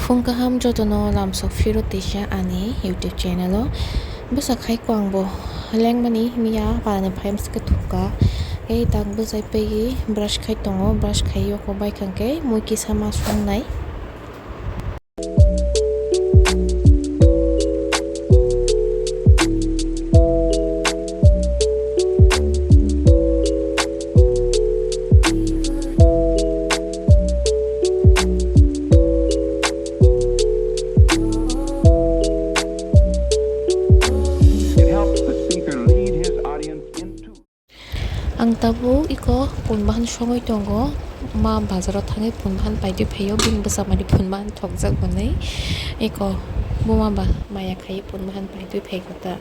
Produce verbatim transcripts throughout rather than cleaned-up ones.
Phung kaham jotono lamsok phiro teisa ani YouTube channel o. Bwsa khai ko ang bo lengmani miya parani phaimsa khe thukha. Ei tak bwsai pegi brush khai tongo, brush khai yoko bai khangkhe mui kisa ma songnai. It helps the speaker lead his audience into Ang tabuk iko pun bahan songwi tongo. Ma bazaro thangwi pun bahan paitwi phaio, bini bwsa mani pun bahan thokjak hwnwi. Iko buma ba maya khai pun bahan paitwi phaikha ta.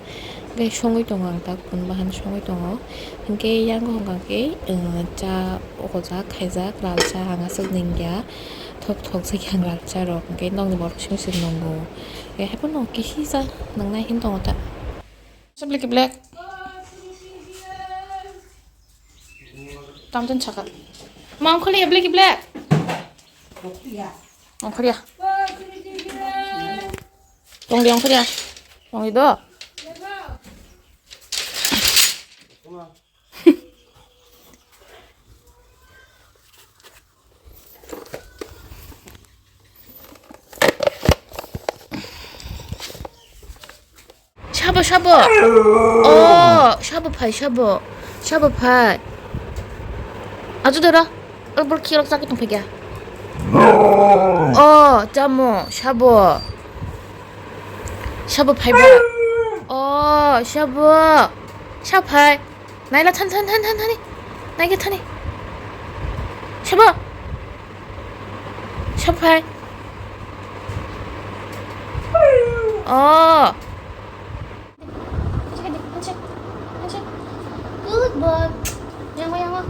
Hwnkhe songwi tongo ang ta pun bahan songwi tongo. Hwnkhe yango hwnkha khe, uh, cha hojak khaijak, lal cha ang aswk nungya. Thok thokjak yang lal cha rok. Hwnkhe nokni borok simi simi nungo. Hwnkhe haiphano kisi cha nungnai hin tongo ta. Sa black black. Tamten chaka. Ma ongkhorliya black black. Ongkhorliya. Tongdi ongkhorliya. Tongdi do. Sabo, sabo. Oh, sabo phai, sabo. Sabo phai. Aju dora. Bor khilok chakhe tong phai kya. Oh, chamo, sabo. Sabo phai ba. Oh, sabo. Sa phai. Naila than, than, than, than, thani. Naikhe thani. Sabo. Sa phai. Oh. Good boy. Yango, yango.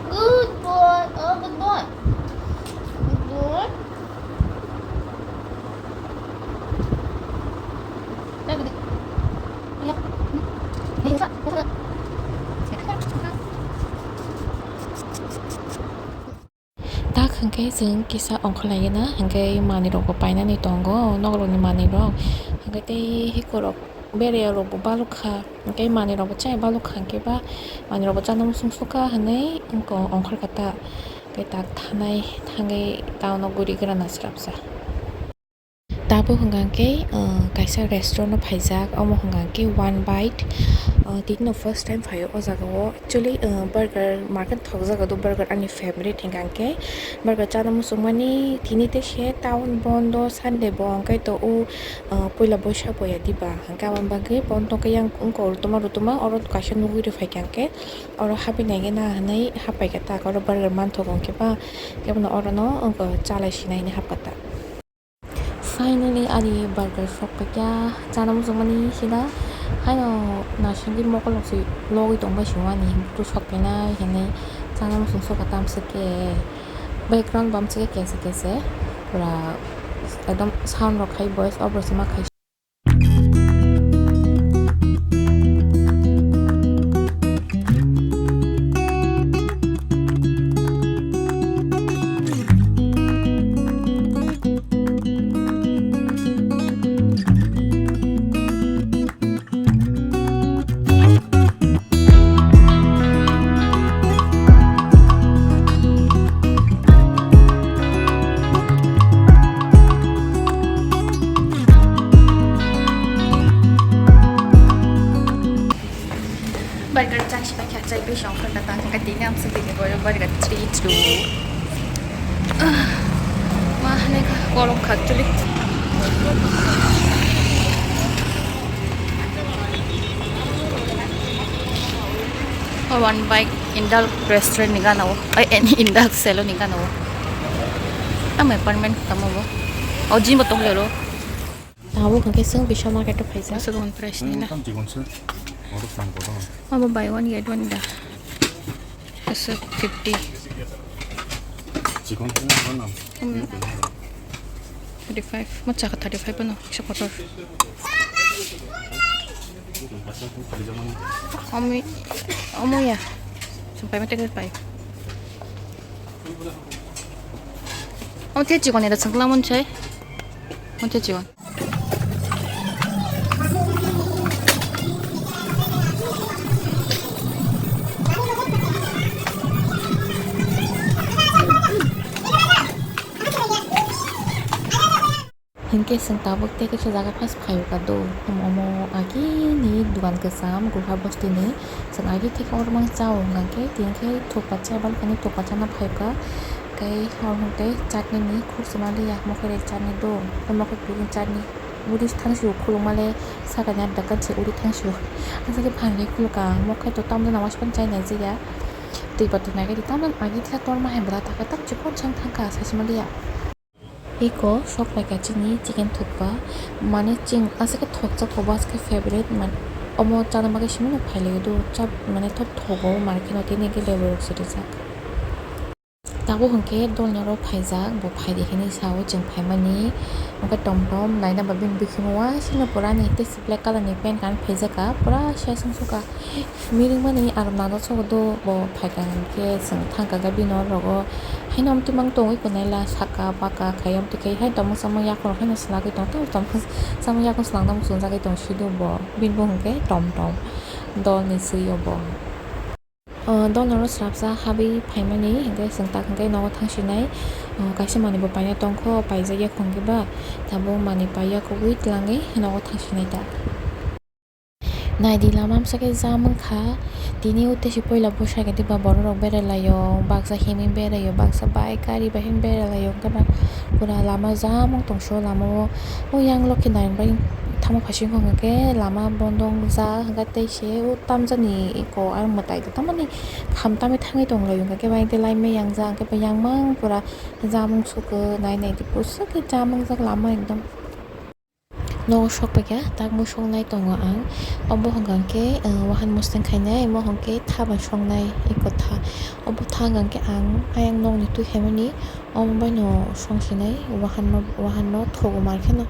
Good boy. Oh, good boy. Good boy. Tak hwnkhe chwng kisa ongkhorlaigwna, hwnkhe manwirokbo painani tongo, nokrokni manwirok. Hwnkhe tei hikorok bererokbo balokha, hwnkhe manwirokbo chai balokha, hwnkhe ba manwirokbo chana muchung sukha hwnwi ongkhorkha ta. Hwnkhe tak thanai thangwi town-o gurigra na swrapsa. Tabuk hwnkha khe, uh, kaisa restaurant-o phaijak, omo hwnkha khe One Bite. Uh, tini no first time phaio o jaga o. Actually, uh, burger market thokjago do, burger ani favorite hwnkha khe. Burger chana muchungmani tini tei se town bondo, Sunday bo hwnkhe to o, uh, puila boisa boya diba. Hwnkhe aboni bagwi bondo khe yang wngkha rutuma rutuma, oro kaisa nugwi rw phaikha khe oro habwi naigwna hwnwi haphaikha ta, oro burger manthogo hwnkhe ba kebono oro no wngkha chalai sinai hwnwi hapkha ta. Finally, ani burger sokpaikha, chana muchungmani sida. Haino naisingwi mokolok se logwi tongbai sio ani, bwtwi sokpainai hinwi chana muchung sokha tamswk khe. Background bamswk khe kesa kesa, pura ekdom sound rok khai voice over se ma khai. Burger chai si paikha, chai bai song kha ta, ta kha tini amsa tini boyo burger three two. Ah, ma hane kha kolom kha actually. One Bite Indal restaurant ni gana o, ai, ani Indal salon ni gana o. Ama apartment tamo bo. O, gym bo tong lero. Tabuk hwnkhe chwng Vishal market o phaijak. Aswk wan price ni la. Tam chikon se. Oro sam kotor. Abo buy one get one da. Aswk fifty. Chikon se na nam. Hmm. Thirty-five. Mo chakha thirty-five no. Kisa kotor. Omi, omo ya. Sampai mate ke pai. Omo the chikon ni da chwngla mon chai. Omo the chikon. Hinkhe chwng tabuk tei kaisa jaga first phaio ka do. Omo agini dugan kwcham Gokha bostini. Chwng agi theke oro mang chao hwnkha khe, tini khe thukpacha balkani thukpachano phaikha. Tei oro hwnkhe chutney ni khuk swmaliya, mokhe bai chutney do, tei mokhe bai chutney uri thangsio khulukmale sakani aro dokan se uri thangsio. Aswk khe phan khe khulukha, mokhe to tamjani wansukmani chai nai jaya. Twi kotor nai khe tamjani agi thika torma hai bwla thaka tam chikon chang thangkha saichimaliya. Eko sok paikha chini chicken thukpa, mane chwng aswk khe thokjak, obo aswk khe favorite, man-, omo chana bagwi simi no phailaio do, chap mane thok thogo, market o tini khe lebu rok se rijak. Tabuk hwnkhe dolni oro phaijak, bo phaidi hinwi sao chwng phaimani, hwnkhe tom tom naina bagwi bini bisingo uansukno pura ni tei black colour ni pant kanwi phaijakha, pura se aswk sukha. Miringmani aro nana sogo do bo phaikha hinkhe chwng thangkha khe bini oro rogo haino amtwi mang tongwi kwnaila saka baka khai amtwi khai hai tongmung chamung yakhorok haino swlagwi tong tamo tongmung chamung yakhorok swlangna muchungjagwi tong sido bo bini bumung khe tom tom dolni swi o bo. O dolno oro swrapsa habwi phaimani hinkhe chwng tak hinkhe nogo thangsinai kaisa manwi bo paina tongkho paijak yakhwng khe ba tabuk manwi paiya kubui twlangwi nogo thangsinai ta. Naidi lama amsa khe jam wngkha. Tini utesi puila bwsai khe diba borok rok berai laio, baksa himwi berai o, baksa bike gari bai himwi berai laio, hwnkhe ba pura lama jam wng tong so lama o. O yang loki nai bai tamo phaising hwnkhe lama bondo wngjak hwnkhe tei se o tamjani eko aro mwtai tamani kham tamwi thangwi tong laio, hwnkhe bai tei lai maya wngjak hwnkhe yang mang pura jam wng sukha nai nai di bwswk khe jam wngjak lama ekdom. Nogo sok paikha, tak mui songnai tongo ang. Obo hwnkha khe, uh, wahan mosong khainai, omo hwnkhe thaban songnai, eko tha. Obo tha hwnkha khe ang ayang nokni twi khaimani, omo baino songsinai, wahanno, wahanno thogo mar kheno.